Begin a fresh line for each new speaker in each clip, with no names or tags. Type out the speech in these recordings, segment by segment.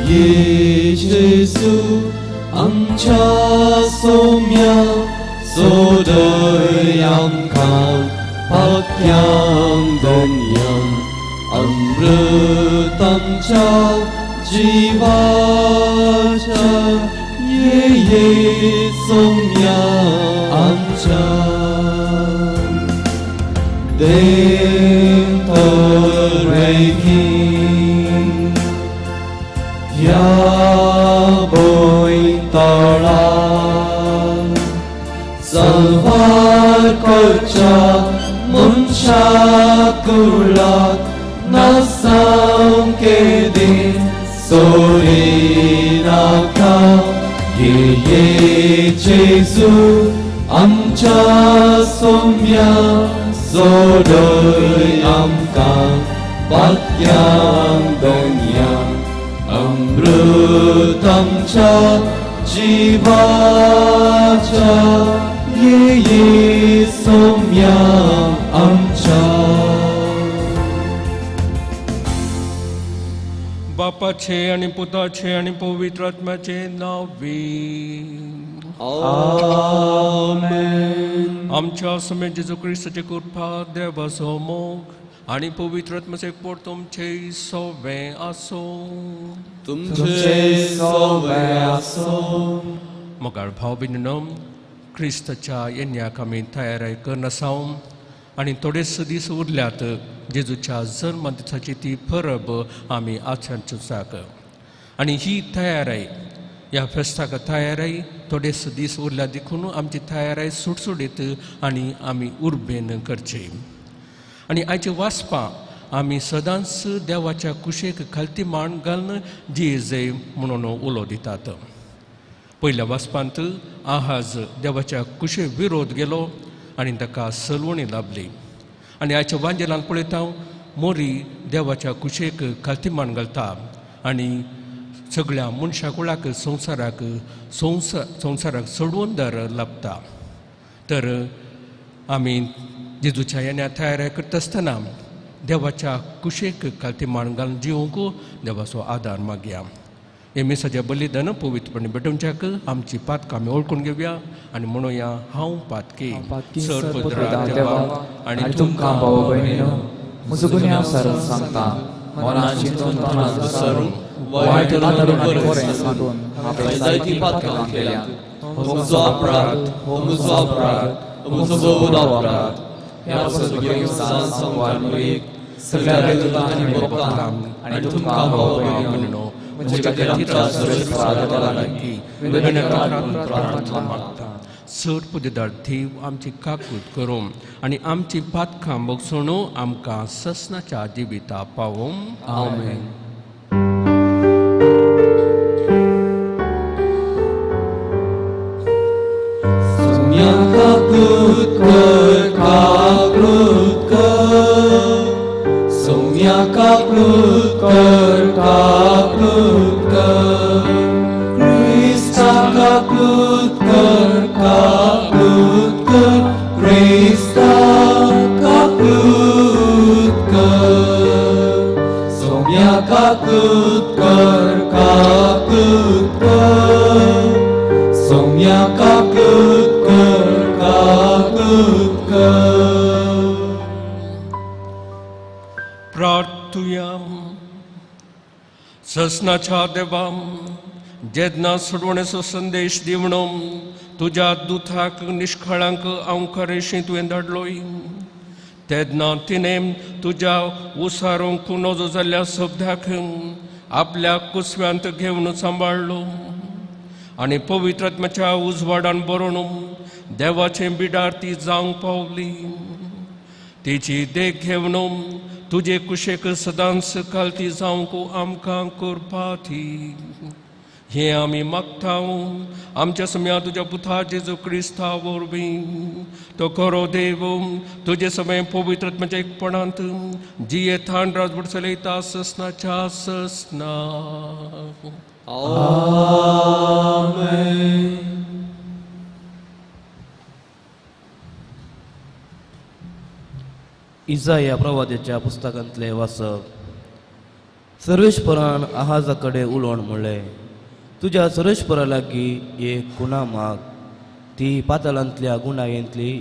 ये जेजू आमच्या सोम्या सोदय आमकां पाक्यां धन्या अमृत आमच्या जिवाच्या ये ये सोम्या आमच्या देव तर ह्या भोंयतळा सल्वार करच्या मनशा कुळाक नासावंके दीस सोडिनाका ये ये जेजू आमच्या सोम्या सोडय आमकां पाक्यां धन्या अमृत आमच्या जिवाच्या ये ये सोम्या आमच्या.
बापाचे आनी पुताचे आनी पवित्र आत्म्याचे नांवी.
आमेन.
आमच्या समेत जेजू क्रिस्ताची कृपा, देवाचो मोग आनी पवित्र आत्म्याचो एकवट तुमचे सवें आसूं.
तुमचे सवे आसूं.
मोगाळ भाव भयणीनो, क्रिस्ताच्या येन्याक आमी तयारी करनासाव आनी थोडेच दीस उरल्यात जेजूच्या जल्म दिसाची ती परब आमी आचरच्याक आनी ही तयारी ह्या फेस्ताक तयारी थोडेच दीस उरल्या देखून आमची तयारी सुटसुटीत आनी आमी उर्बेन करची. आनी आयचे वाचपां आमी सदांच देवाच्या कुशेक खालती मान घालून जिये म्हणून उलो दितात. पयल्या वाचपांत आहाज देवाच्या कुशे विरोध गेलो आनी ताका सलवणी लाभली. आनी आयच्या वांजेलान पळयता मोरी देवाच्या कुशेक खालती मान घालता आनी सगळ्या मनशा कुळाक संवसाराक संवसाराक सोडवून दर लाभता. तर आमी जेजूच्या येण्या तयारी करता आसतना देवाच्या कुशेक खालती मान घालून जिवंक देवाचो आदार मागया. हे मिसाच्या बलिदान पवित्रपणे भेटोवच्याक आमची पातकां आमी वळखून घेवया आनी म्हणुया, हांव पातकी
सर्वपद्रा देवा आनी तुमकां भाव भयणीनो म्हजो गुन्यांव सारून सांगता, मनान चिंतून तोंडान विसरून वायट उलोवन आनी बरें सांगून हांवें जायतीं पातकां केल्यांत.
हो म्हजो अपराध, हो म्हजो अपराध, हो म्हजो भोव अपराध. ह्या पासून घेवन संवार मरेक सगळ्या देवतांक आनी भक्तांक आनी तुमकां भाव भयणीनो म्हजे खातीर आमच्या सर्वेस्परा देवा लागीं विनवणी करात म्हूण प्रार्थना मागता.
चड पुदेदार देव आमची काकूत करूं आनी आमची पातकां बगसोण आमकां ससनाच्या जिविता पावों.
आमेन. सोम्या काकूत कर, काकूत कर, सोम्या काकूत कर, काकूत कर, क्रिस्ता काकूत कर, काकूत कर, क्रिस्ता काकूत कर, सोम्या काकूत कर, काकूत कर, सोम्या काकूत कर, काकूत कर.
प्रार्थुया. ससनाच्या देवा, जेन्ना सोडवण्याचो संदेश दिवणो तुज्या दुथाक निष्काळांक अंकारेशी तुवें धाडलोय, तेन्ना तिणें तुज्या उसारूंक नजो जाल्ल्या शब्दाक आपल्या कुसव्यांत घेवन सांबाळ्ळो आनी पवित्र आत्म्याच्या उजवाडान बरोवन देवाचें बिडार ती जावंक पावली. तिची देख घेवन तुजे कुशेक सदांच कालती जावंक आमकां करपा दी. हें आमी मागता आमच्या सम्या तुज्या पुता जेजू क्रिस्ता वरवीं. तो खरो देव तुजे समय पवित्र आत्म्याच्या एकपणांत जिये थान राजवट चलयता ससनाच्या ससना.
आमेन.
इजाया प्रवाद्याच्या पुस्तकांतले वाचप. सर्वेश्वरान आहाजा कडेन उलोवन म्हणलें, तुज्या सर्वेश्वरा लागीं एक गुणा माग, ती पाताळांतल्या गुणायेंतली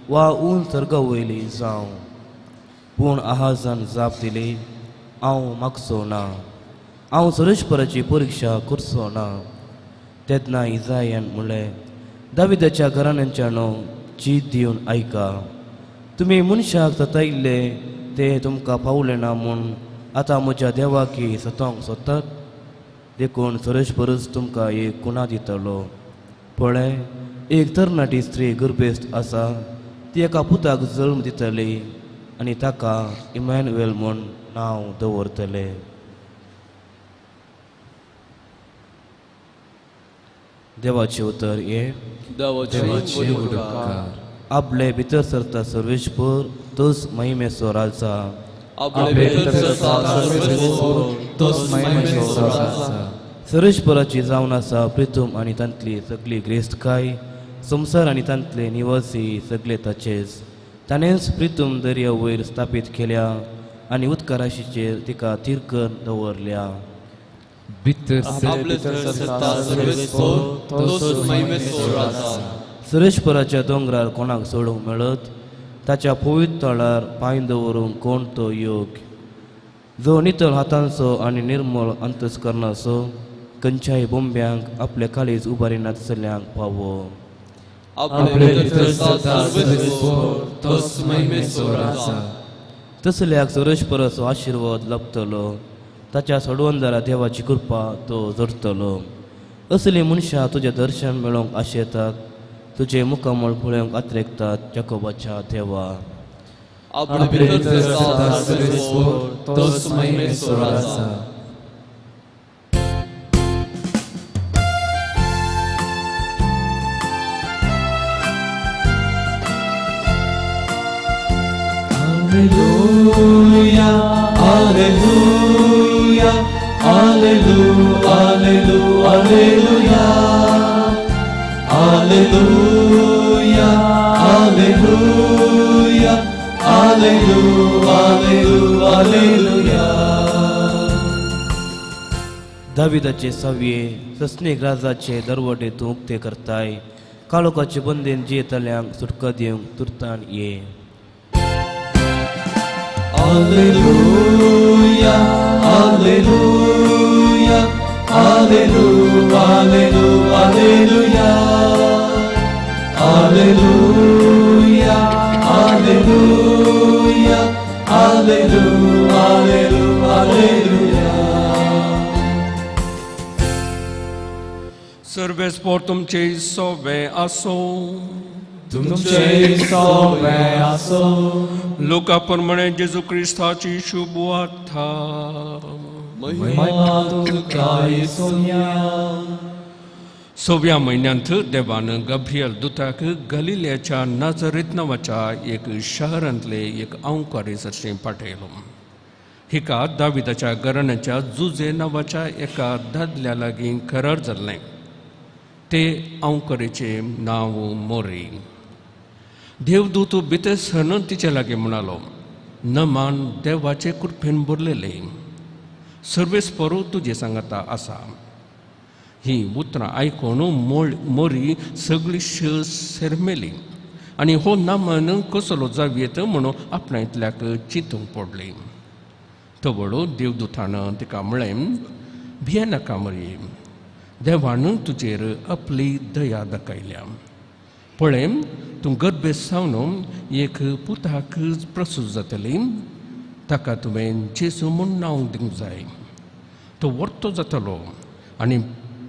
वा उंच सर्गा वयली जावं. पूण आहाजान जाप दिली, हांव मागचो ना, हांव सर्वेश्वराची परिक्षा करचो ना. तेन्ना इजायान म्हणलें, दाविदाच्या घराण्यांच्यानो चीत दिवन आयका, तुमी मनशाक सतायिल्ले ते तुमकां पावले ना म्हूण आतां म्हज्या देवाकी सतोंक सोदतात. देखून सर्वेस्परूच तुमकां एक गुणा दितलो. पळय, एक तरणाटी स्त्री गर्भेस्त आसा, ती एका पुताक जल्म दितली आनी ताका इमॅन्युएल म्हूण नांव दवरतले. देवाचें उतर हें. आपले भितर सरता सर्वेस्पर तोच महिमेचो राजा. सर्वेस्पराची जावन आसा प्रितूम आनी तांतली सगळी ग्रेस्तकाय, संवसार आनी तांतले निवासी सगळे ताचेच. ताणेंच प्रितूम दर्या वयर स्थापीत केल्या आनी उदका राशीचेर तिका थीर करून दवरल्या. सर्वेस्पराच्या दोंगरार कोणाक सोडूंक मेळत? ताच्या पवित्र तळार पांय दवरूंक कोण तो योग्य? जो नितळ हातांचो आनी निर्मळ अंतस्करणाचो, खंयच्याय बोंब्यांक आपले काळीज उबारिनासल्यांक पावो. तसल्याक सर्वेस्पराचो आशिर्वाद लाभतलो, ताच्या सोडवणदारा देवाची कृपा तो जोडटलो. असलीं मनशां तुजें दर्शन मेळोवंक आशेतात, तुजें मुखामळ पळोवंक आत्रेकतात जाकोबाच्या देवा.
Alleluia, Alleluia, Alleluia, Alleluia, Alleluia, Alleluia, Alleluia, Alleluia.
दाविदाचे सावये सस्नीक राजाचे दरवडे तूं उक्ते करताय, काळोखाचे बंदेन जियेतल्यांक सुटका दिवंक तुर्तान ये.
Alleluia, Alleluia, Alleluia, Alleluia, Alleluia, Alleluia, Alleluia, Alleluia.
सर्वेस्पर तुमचे सोवे आसो.
तुमचे सोवे आसो.
लोका प्रमाणे जेजू क्रिस्ताची शुभ वार्ता.
महिमा तुका येसुया.
सव्या म्हयन्यांत देवान गब्रियल दुताक गलिलेच्या नाजरेत नांवाच्या एक शहरांतले एक अंवकारी सरशी पाठयलो. हिका दाविदाच्या घराण्याच्या जुजे नांवाच्या एका दादल्या लागीं करार जाल्लें. ते अंवकरेचें नांव मोरी. देवदूत भितर सरन तिचे लागीं म्हणालो, नमान देवाचे कृपेन भरलेले, सर्वेस्परू तुजे सांगाता आसा. ही उतरां आयकून मोरी सगळी शेरमेली आनी हो नामन कसलो जावयेत म्हणून आपणांतल्याक चिंतूंक पडली. तवळो देवदूतान तिका म्हळें, भियेनाका मरी, देवान तुजेर आपली दया दाखयल्या. पळय, तूं गर्भेस्त सावन एक पुताक प्रसूत जातली, ताका तुवें जेजू म्हूण नांव दिवंक जाय. तो वर्तो जातलो आनी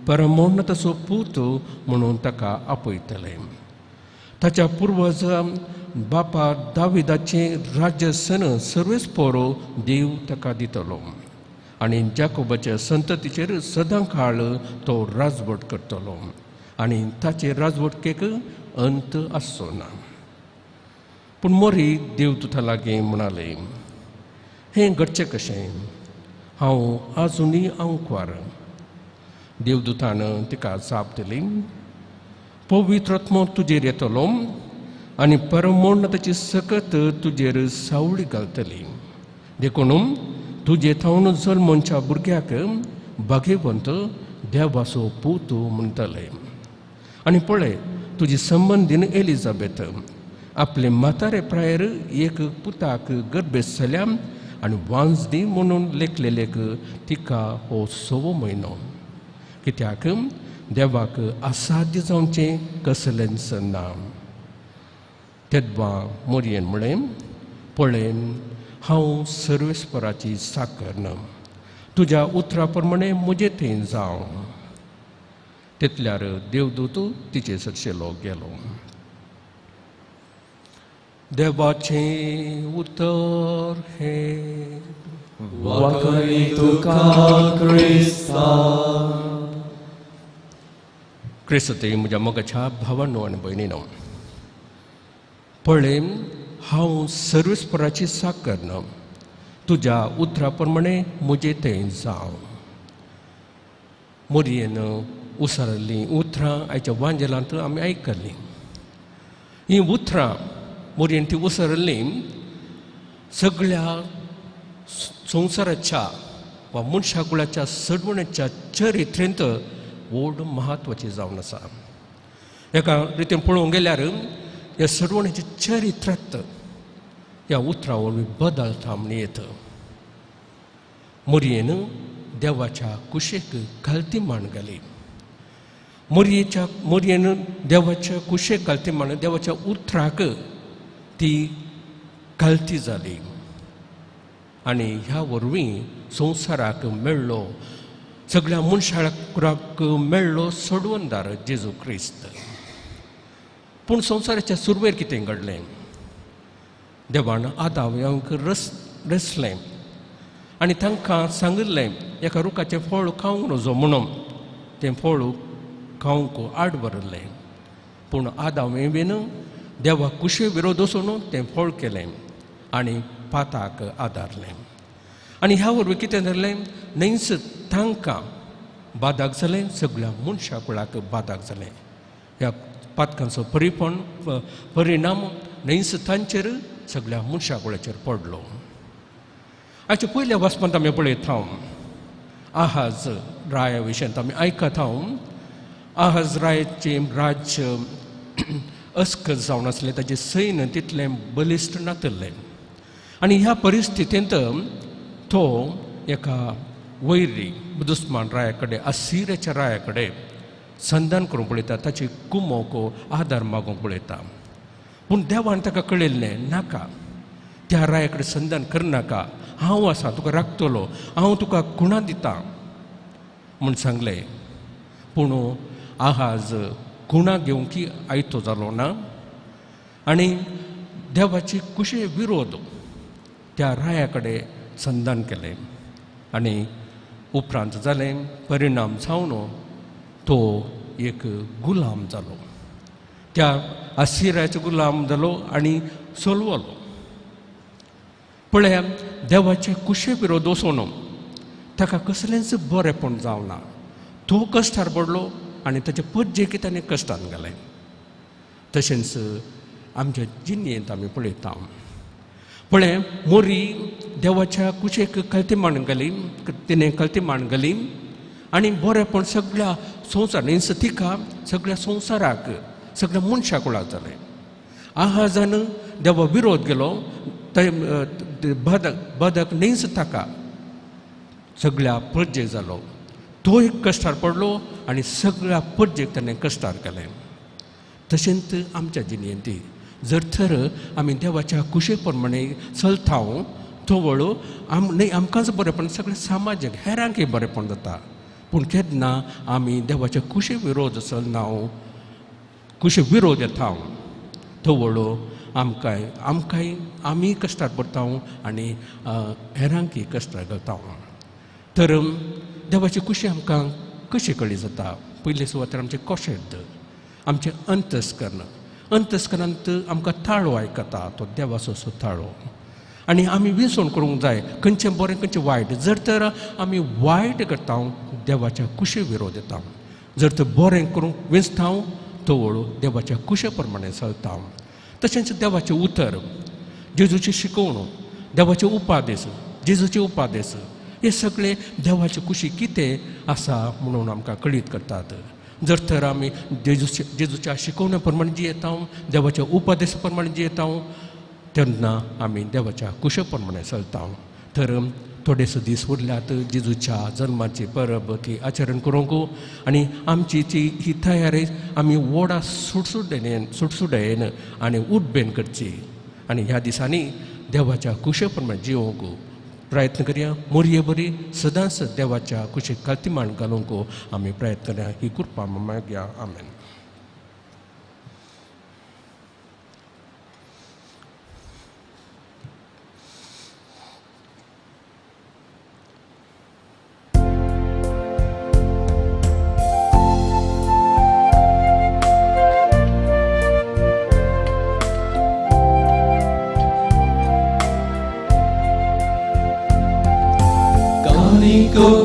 परमोन्नताचो पूत म्हणून ताका आपयतले. ताच्या पुर्वज बापा दाविदाचें राज्यसन सर्वेस्पर देव ताका दितलो आनी जाकोबाच्या संततीचेर सदां काळ तो राजवट करतलो आनी ताचे राजवटकेक अंत आसचो ना. पूण मोरी देवदूता लागीं म्हणाले, हें घडचें कशें? हांव आजुनूय आंकवार. देवदूतान तिका जाप दिली, पवित्र आत्मो तुजेर येतलो आनी परमोन्नताची सकत तुजेर सावळी घालतली, देखून तुजे थावन जल्मोनच्या भुरग्याक भागेवंत देवाचो पूत म्हणटले. आनी पळय, तुजी संबंदीन एलिजाबेथ आपले म्हातारे प्रायर एक पुताक गर्भेस्त जाल्या आनी वांजदी म्हणून लेखलेलेक तिका हो 6वो म्हयनो. कित्याक देवाक असाध्य जावचें कसलेंच ना. तेद्वा मोरयेन म्हळें, पळय, हांव सर्वेस्पराची साकर न, तुज्या उतरा प्रमाणे म्हजे थंय जावं. तितल्यार देवदूत तिचे सरशेलो गेलो. देवाचें उतर हें.
वाखणी तुका क्रिस्ता.
क्रिस्ती म्हज्या मोगाच्या भावानो आनी भयणीनो, पळय, हांव सर्वेस्पराची साकर न, तुज्या उतरा प्रमाणे म्हजे थंय जावं. मोरयेन उसरलीं उतरां आयच्या वांजेलांत आमी आयकलीं. हीं उतरां मोरयेन ती उसरलीं सगळ्या संवसाराच्या वा मनशाकुळाच्या सडवणेच्या चरित्रेंत व्हड म्हत्वाची जावन आसा. एका रितीन पळोवंक गेल्यार ह्या सडवणेच्या चरित्रांत ह्या उतरां वरवीं बदलता म्हण येता. मोरयेन देवाच्या कुशेक घालती मान घाली. मोरयेन देवाच्या कुशेक घालती मान, देवाच्या उतराक ती घालती जाली आनी ह्या वरवीं संवसाराक मेळ्ळो, सगळ्या मनशाक मेळ्ळो सोडवणदार जेजू क्रिस्त. पूण संवसाराच्या सुरवेर कितें घडलें? देवान आदाव रसलें आनी तांकां सांगिल्लें एका रुखाचें फळ खावंक नजो म्हणून. तें फळ खावंक आड भरिल्लें. पूण आदाव एवेन देवा कुशे विरोध वचून तें फळ केलें आनी पाताक आदारलें. आनी ह्या वरवीं कितें जालें? न्हयच तांकां बादाक जालें, सगळ्या मनशा कुळाक बादाक जालें. ह्या पातकांचो परिणाम न्हयच तांचेर, सगळ्या मनशा कुळाचेर पडलो. आयच्या पयल्या वाचपांत आमी पळयत हांव आहाज राया विशयांत आमी आयकत हांव. आहाज रायाचें राज्य अस्कत जावन आसलें, ताचें सैन्य तितलें बलिश्ट नातलें आनी ह्या परिस्थितींत तो एका वैरी दुस्मान राया कडेन, असिरियाच्या राया कडेन संधान करूंक पळयता, ताची कुमोक आदार मागूंक पळयता. पूण देवान ताका कळयल्लें, नाका, त्या राया कडेन संधान करनाका, हांव आसा, तुका राखतलो, हांव तुका खुणा दिता म्हूण सांगलें. पूण आहाज खुणा घेवंक आयतो जालो ना आनी देवाची कुशे विरोध त्या राया कडेन संधान केलें आनी उपरांत जालें परिणाम जावन तो एक गुलाम जालो, त्या असिरियाचो गुलाम जालो आनी सोलवलो. पळया, देवाचे कुशे विरोध वचून ताका कसलेंच बरेंपण जावना. तो कश्टार पडलो आनी ताचे पज्जेक ताणें कश्टान घालें. तशेंच आमच्या जिणेंत आमी पळयता. पळय, मोरी देवाच्या कुशेक कलती मान घाली, तिणें कलती मान घाली आनी बरेंपण सगळ्या संवसार न्हय तिका सगळ्या संवसाराक, सगळ्या मनशाक कुळाक जालें. आहाजान देवा विरोध गेलो, बदक न्हयच ताका सगळ्या परजेक जालो. तो एक कश्टार पडलो आनी सगळ्या परजेक ताणें कश्टार केलें. तशेंच आमच्या जिणेंत जर तर आमी देवाच्या कुशे प्रमाणे चलता तवळ न्हय आमकांच बरेंपण, सगळ्या समाजाक हेरांकय बरेंपण जाता. पूण केन्ना आमी देवाच्या कुशे विरोध चलना, कुशे विरोध येता, तवळ आमकांय आमी कश्टार पडटा आनी हेरांकय कश्टार घालता. तर देवाची कुशी आमकां कशी कळी जाता? पयले सुवातेर आमचें कोशेद, आमचें अंतस्कर्ण. अंतस्कर्णांत आमकां ताळो आयकता, तो देवाचो असो ताळो. आनी आमी विसवण करूंक जाय खंयचें बरें खंयचें वायट. जर तर आमी वायट करता देवाच्या कुशे विरोध येता, जर तर बरें करूंक वेंचता तवळ देवाच्या कुशे प्रमाणे चलता. तशेंच देवाचें उतर, जेजूची शिकवण, देवाचे उपादेश जेजूचे उपादेस हे सगळे देवाचे कुशी कितें आसा म्हणून आमकां कळीत करतात. जर तर आमी जेजूच्या शिकवण्या प्रमाणे जियेता, देवाच्या उपदेसा प्रमाणे जियेता, तेन्ना आमी देवाच्या कुशे प्रमाणे चलता. तर थोडेसो दीस उरल्यात जेजूच्या जल्माची परब ती आचरण करूंक आनी आमची ती ही तयारी आमी व्हडा सुटसुटेन आनी उर्बेन करची आनी ह्या दिसांनी देवाच्या कुशे प्रमाणे जिवंक प्रयत्न करया. मोरये बरी सदांच देवाच्या कुशीक कातिमाण घालूंक आमी प्रयत्न करया. ही कृपा मागया. आमेन.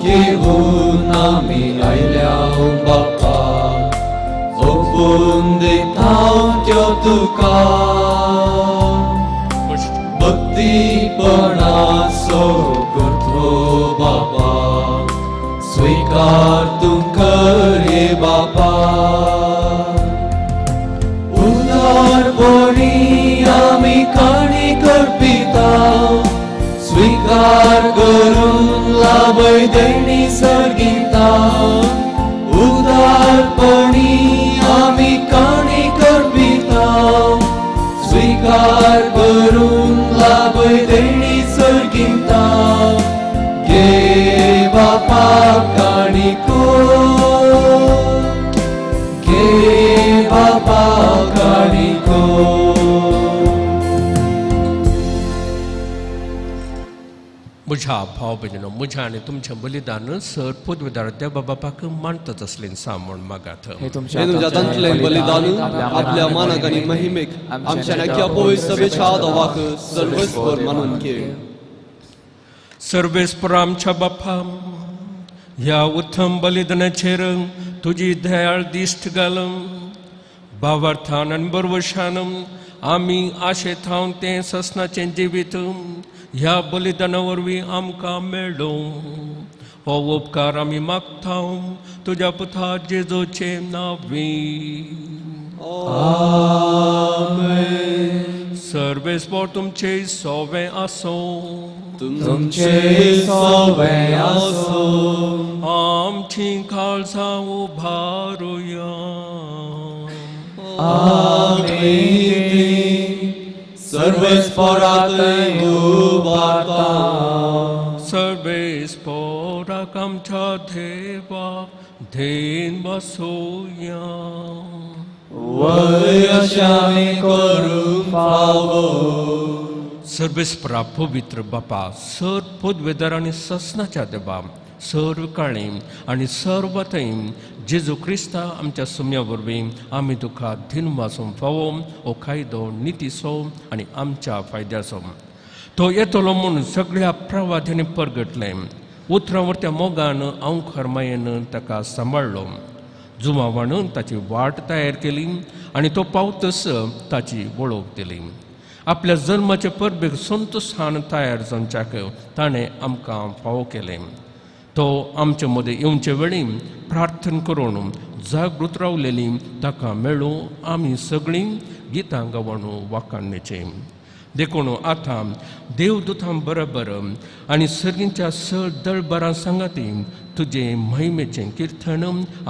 घेवन आमी आयल्या बापा, ओपून दिता त्यो तुका, भक्तीपणाचो करतो बापा, स्वीकार तूं कर रे बापा. उदारपणी आमी काणी करपिता, स्वीकार करून लाभय देणी सर्गिता. उदारपणी आमी काणी करपिता, स्वीकार करून लाभय देणी सर्गिता. घे बापा काणी कर, घे बापा काणी कर.
म्हज्या भाव भयणीनो, म्हज्या आनी तुमचें बलिदान सर पदवीदार देवा बापाक मानतात असलें सा म्हूण मागात.
हे
तुमच्या हातांतलें बलिदान आपल्या मानाक आनी महिमेक आमच्या नाक्या पवित्र सभेच्या देवाक सर्वेस्पर मानून घे.
सर्वेस्पर आमच्या बापा, ह्या उत्तम बलिदानाचेर तुजी दयाळ दिश्ट घाल. भावार्थान आनी बरवशान आमी आशेथावन तें ससनाचें जिवीत ह्या बलिदाना वरवीं आमकां मेळूं. हो उपकार आमी मागता तुज्या पुता जेजूचे नांवी.
आमेन.
सर्वेस्पर तुमचे सोवे आसूं.
तुमचे सोवे आसूं.
आमची काळजां उबारुया.
आमेन. सर्वेस्पराक उबारता.
सर्वेस्पराक आमच्या देवाक धेन बसोया.
वय अशांनी करूंक फावो.
सर्वेस्परा पवित्र बापा, सर पदवेदार आनी ससनाच्या देवा, सर्व काळी आनी सर्व थंय जेजू क्रिस्ता आमच्या सुम्या वरवीं आमी तुका धीन वासूंक फावो. हो कायदो नितीचो आनी आमच्या फायद्याचो. तो येतलो म्हूण सगळ्या प्रवाद्यांनी परगटलें. उतरां वरत्या मोगान अंखर मायेन ताका सांबाळ्ळो. जुमावान ताची वाट तयार केली आनी तो पावतस ताची वळख दिली. आपल्या जल्माचे परबेक संतोशान तयार जावच्याक ताणें आमकां फावो केलें. तो आमचे मदें येवचे वेळी प्रार्थना करून जागृत रावलेली ताका मेळूं आमी सगळीं गितां गावन वाखाणचें. देखून आतां देवदूतां बरोबर आनी सर्गींच्या सळ दळबरां सांगाती तुजें महिमेचें किर्तन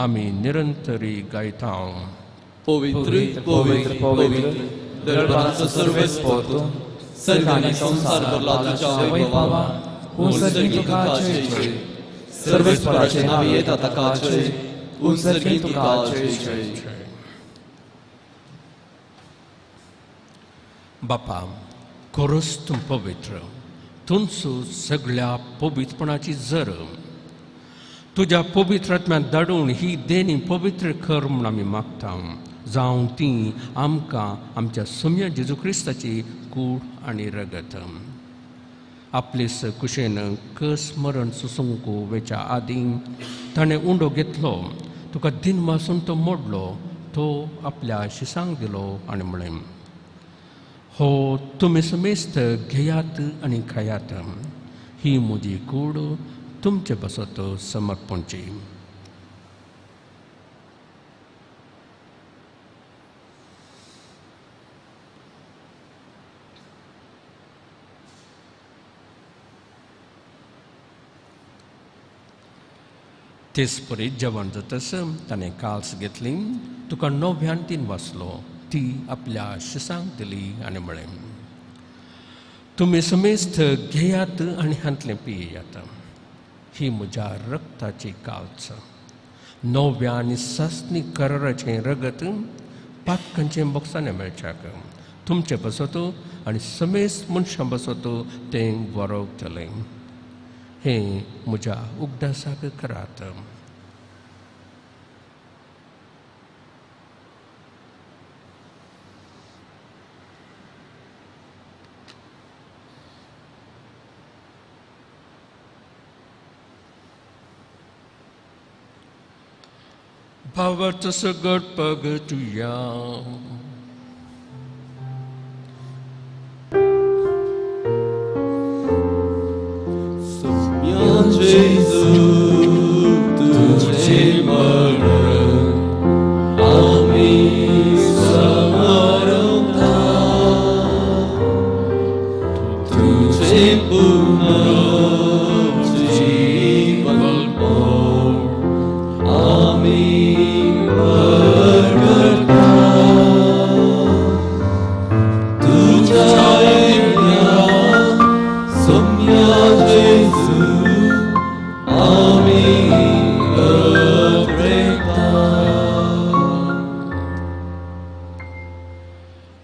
आमी निरंतरी गायता.
पवित्र पवित्र पवित्र दळबरांचो सर्वेस्पर तूं, सर्ग आनी संवसार भरला तुज्या वैभवान. सर्गी तुका जय जय. सर्वेस्पराचे नांव येता ताका जय. सर्गी तुका जय जय.
बापा, खरोच तूं पवित्र, तुमचो सगळ्या पवित्रपणाची जर. तुज्या पवित्र आत्म्याक धाडून ही देणी पवित्र कर म्हूण आमी मागता. जावं ती आमकां आमच्या सुम्या जेजू क्रिस्ताची कूड आनी रगत. आपले कुशेन कस मरण सुसूंक वेच्या आदीं ताणें उंडो घेतलो, तुका दिन वासून तो मोडलो, तो आपल्या शिसांक दिलो आनी म्हळें, हो तुमी समेस्त घेयात आनी खायात. ही म्हजी कूड तुमचे पासत समर्पणची. तेच परी जेवण जातस ताणें काल्स घेतली, तुका नव्यान तीन वाचलो, ती आपल्या शिसांक दिली आनी म्हळें, तुमी समेस्त घेयात आनी हांतलें पियेयात. ही म्हज्या रक्ताची काल्स, नव्या आनी सासणी कराराचें रगत पातकांचें बोक्सांनी मेळच्याक तुमचे पासत आनी समेस्त मनशां पासत तें बरोवतलें. हें म्हज्या उगडासाक करात. भावार्थ सगट पगतुया.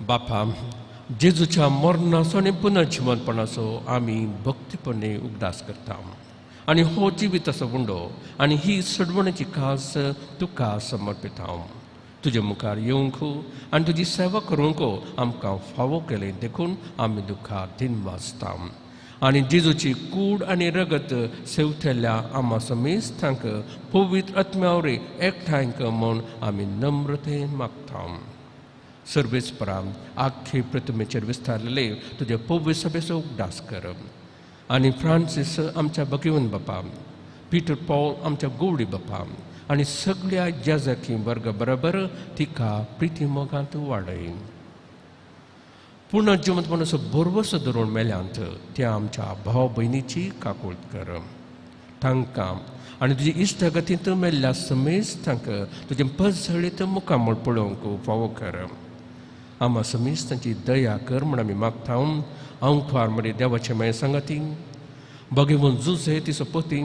बापा, जेजूच्या मरणाचो आनी पुनर्जिवनपणाचो आमी भक्तीपणे उगडास करता आनी हो जिविताचो उंडो आनी ही सडवणेची खास तुका समर्पिता. तुजे मुखार येवंक आनी तुजी सेवा करूंक आमकां फावो केलें देखून आमी तुका दिनवासता. आनी जेजूची कूड आनी रगत सेवतल्या आमा समेस्तांक पवित्र आत्म्या वरवीं एकठांय म्हूण आमी नम्रतेन मागता. सर्वेस्परा, आख्खे प्रतिमेचेर विस्तारलेले तुजे पवित्र सभेचो उगडास कर आनी फ्रांसीस आमच्या भगेवन बापा, पीटर पॉल आमच्या गोवडी बापा आनी सगळ्या जेजाकी वर्ग बरोबर तिका प्रिती मोगांत वाडय. पूर्ण जिवंतपणाचो भरवसो धरून मेल्यांत त्या आमच्या भाव भयणीची काकूळट कर. तांकां आनी तुजी इश्टागतींत मेल्ल्या समेस्तांक तुजें पसळीत मुखामळ पळोवंक फावो कर. आमा समेस्तांची दया कर म्हूण आमी मागता. आंकवार मरे देवाचे माये सांगाती, भगेवन जुजे तिचो पती,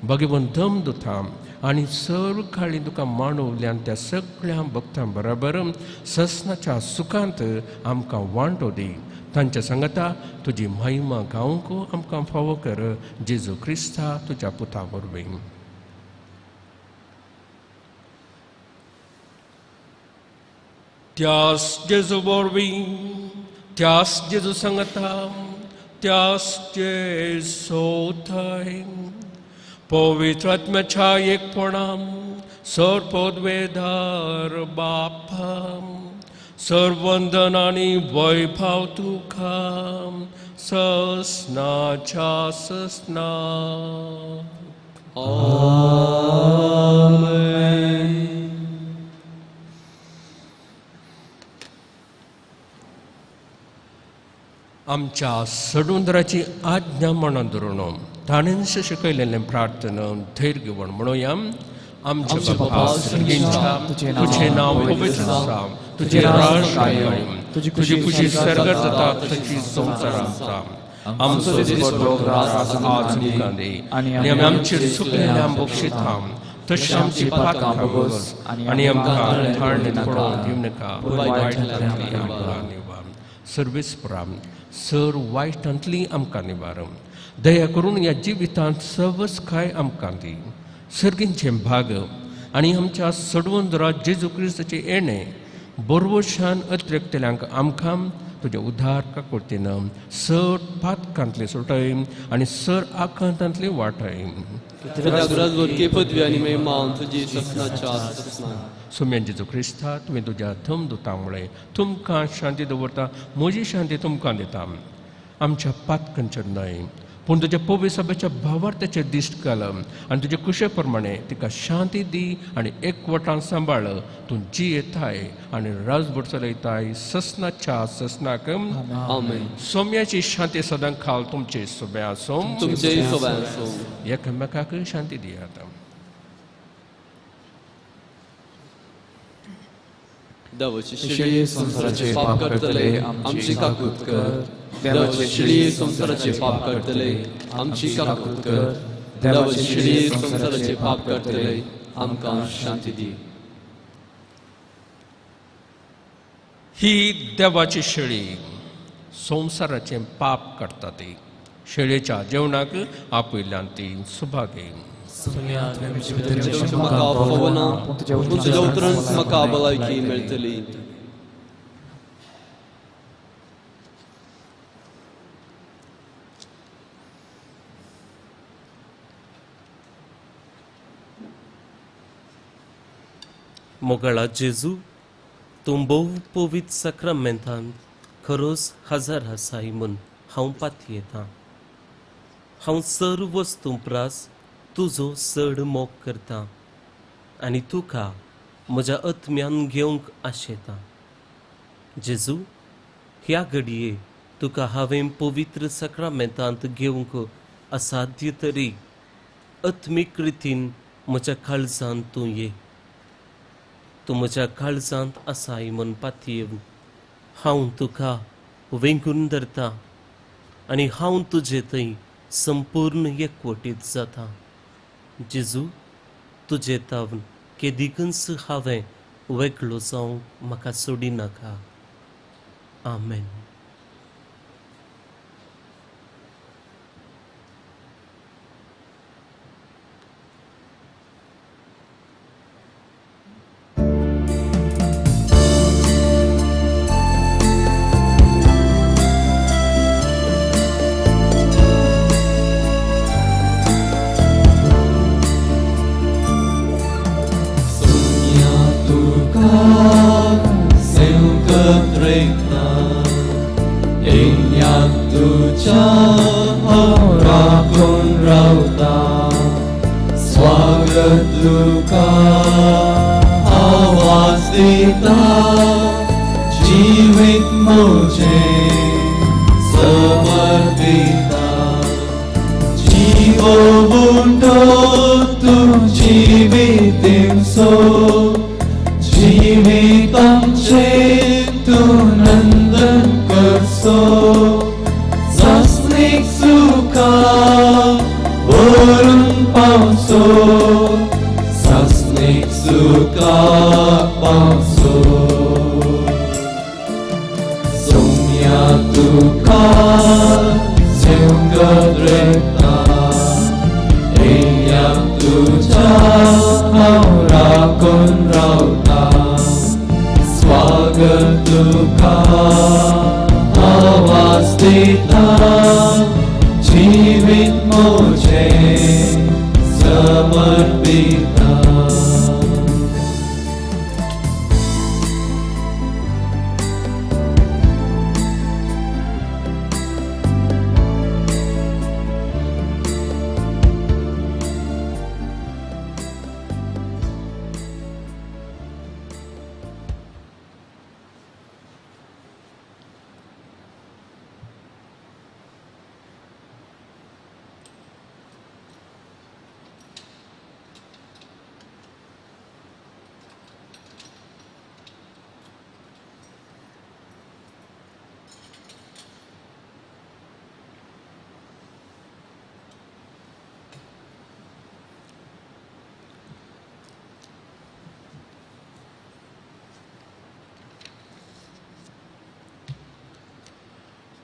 भगेवन दम दुथा आनी सर्व काळी तुका मांडवल्यान त्या सगळ्या भक्तां बराबर ससनाच्या सुखांत आमकां वांटो दी. तांच्या सांगाता तुजी महिमा गावंक आमकां फावो कर. जेजू क्रिस्ता तुज्या पुता वरवीं. त्यास जेजू वरवीं, त्यास जेजू सांगाता, त्यास जेजू थंय पवित्र आत्म्याच्या एकपणान सर्वपदवेधार बापा, सर्वंदन आनी वैभव तुका ससनाच्या ससना.
आमेन.
आमच्या सडुंदराची आज्ञा म्हणून धरून ताणेंच शिकयलेलें प्रार्थना धैर्य घेवन म्हणुया. आमच्या बापा सर्गेंच्या, तुझें नांव पवित्र जावं, तुजें राज्य येवं, तुजी खुशी सर्गार जाता तशी संवसारांत जावं. आमचो दिसपट्टो ग्रास आज आमकां दी आनी आमी आमचेर चुकलेल्या बक्षिता तशी आमची पातकां भोगोस आनी आमकां थाळणेंत पडोवंक दिवं नाका, वायटांतली आमकां निवार. सर्वेस्परा, सर वायटांतली आमकां निवार. दया करून ह्या जिवितांत सवसकाय आमकां दी. सर्गींचें भाग आनी आमच्या सडवंदरा जेजू क्रिस्ताचें येणें बरवशान अतिरेकतल्यांक आमकां तुज्या उद्धार काकुळतीन सर पातकांतले सुटय आनी सर आकांतांतले वाटय. सोम्यान जेजू क्रिस्ता, तुवें तुज्या धमदुता मुळे तुमकां शांती दवरता, म्हजी शांती तुमकां दिता. आमच्या पातकांचेर न्हय पूण तुज्या पवित्र सभेच्या भावार्थाचेर दिश्ट घाल आनी तुजे कुशे प्रमाणे तिका शांती दी आनी एकवटान सांबाळ. तूं जियेताय आनी राजवट चलयताय ससनाच्या ससनाक.
आमेन.
सोम्याची शांती सदां खाल तुमचे सोबे आसूं.
तुमचे सोबे आसूं.
एकामेकाक शांती दियात.
देवाची शिळी संवसाराचे पाप करतले आमची काकूत कर. देवाची शिळी संवसाराचे पाप करतले आमची काकूत कर. देवाची शिळी संवसाराचे पाप करतले आमकां शांती दी.
ही देवाची शेळी संवसाराचें पाप करता ती शेळेच्या जेवणाक आपयल्यान ती सुभागी.
म्हाका फावना पूण तुज्या उतरान म्हाका भलायकी मेळटली.
मोगाळा जेजू, तूं भोव पवित्र साक्रामेंतांत खरोच हजर आसाय म्हूण हांव पातयेतां. हांव सर्व वस्तूं प्रास तुजो चड मोग करता आनी तुका म्हज्या आत्म्यान घेवंक आशेता. जेजू, ह्या घडये तुका हांवें पवित्र साक्रामेंतांत घेवंक असाध्य तरी आत्मीक रितीन म्हज्या काळजांत तूं ये. तूं म्हज्या काळजांत आसाय म्हूण पातयेवन हांव तुका वेंगून धरता आनी हांव तुजे थंय संपूर्ण एकवटीत जाता. जेजू, तुजे तावन केदिकूच हांवें वेगळो जावंक म्हाका सोडिनाका. आमेन.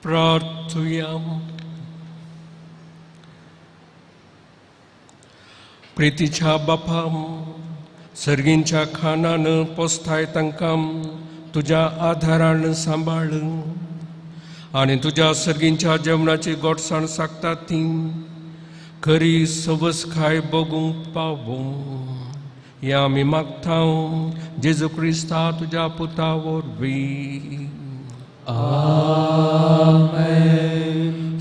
प्रार्थुया. प्रितीच्या बापा, सर्गींच्या खाणान पोसताय तांकां तुज्या आधारान सांबाळ आनी तुज्या सर्गींच्या जेवणाची गोडसाण सागता ती खरी सवसखाय बगूंक पावूं ह्या आमी मागता जेजू क्रिस्ता तुज्या पुता वरवीं.
आमेन.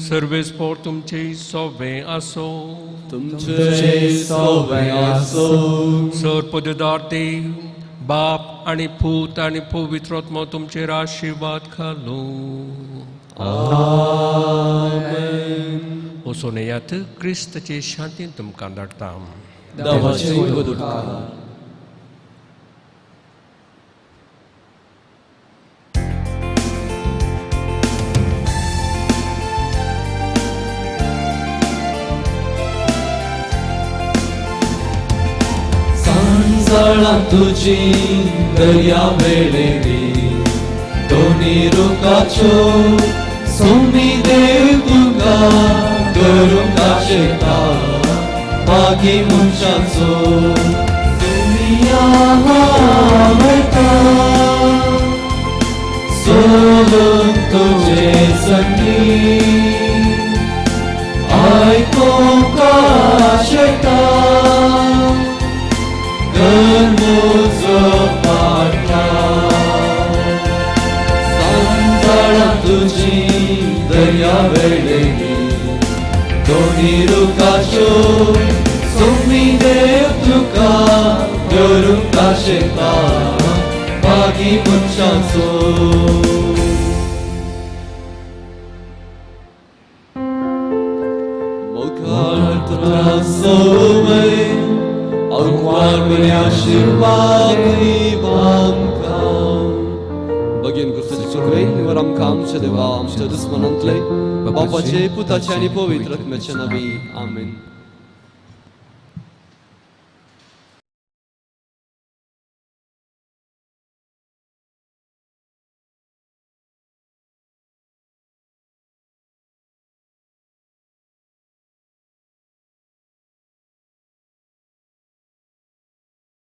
सर्वेस्पोर तुमचे सोवे आसो.
तुमचे सोवे आसो.
सर पददार देव बाप आनी पूत आनी पवित्र आत्मो तुमचेर आशिर्वाद घालूं.
आमेन.
वचून येयात, क्रिस्ताचे शांतीन तुमकां धाडटा.
सांजळां तुजी दर्या वेळेली दोनी रुखाच्यो सोमी देव तुका करूंक आशेता मागी मनशाचो दुनिया वता सोलून तुजे संगीत आयकूंक आशेता गर्मोजो पाटा सांजळां तुजी दर्या वेळेली दोनी रुखाच्यो सोमी देव तुका करूंक आशेता मागी मनशाचो. मुखार तुका सोवे आंकवार बरे आशिर्वाद आमकां. बगेन क्रिस्ताचे कृपेन निवर आमकां आमच्या देवा आमच्या दुस्मनांतले बापाचे पुताचे आनी पवित्र आत्म्याच्या नांवी. आमेन.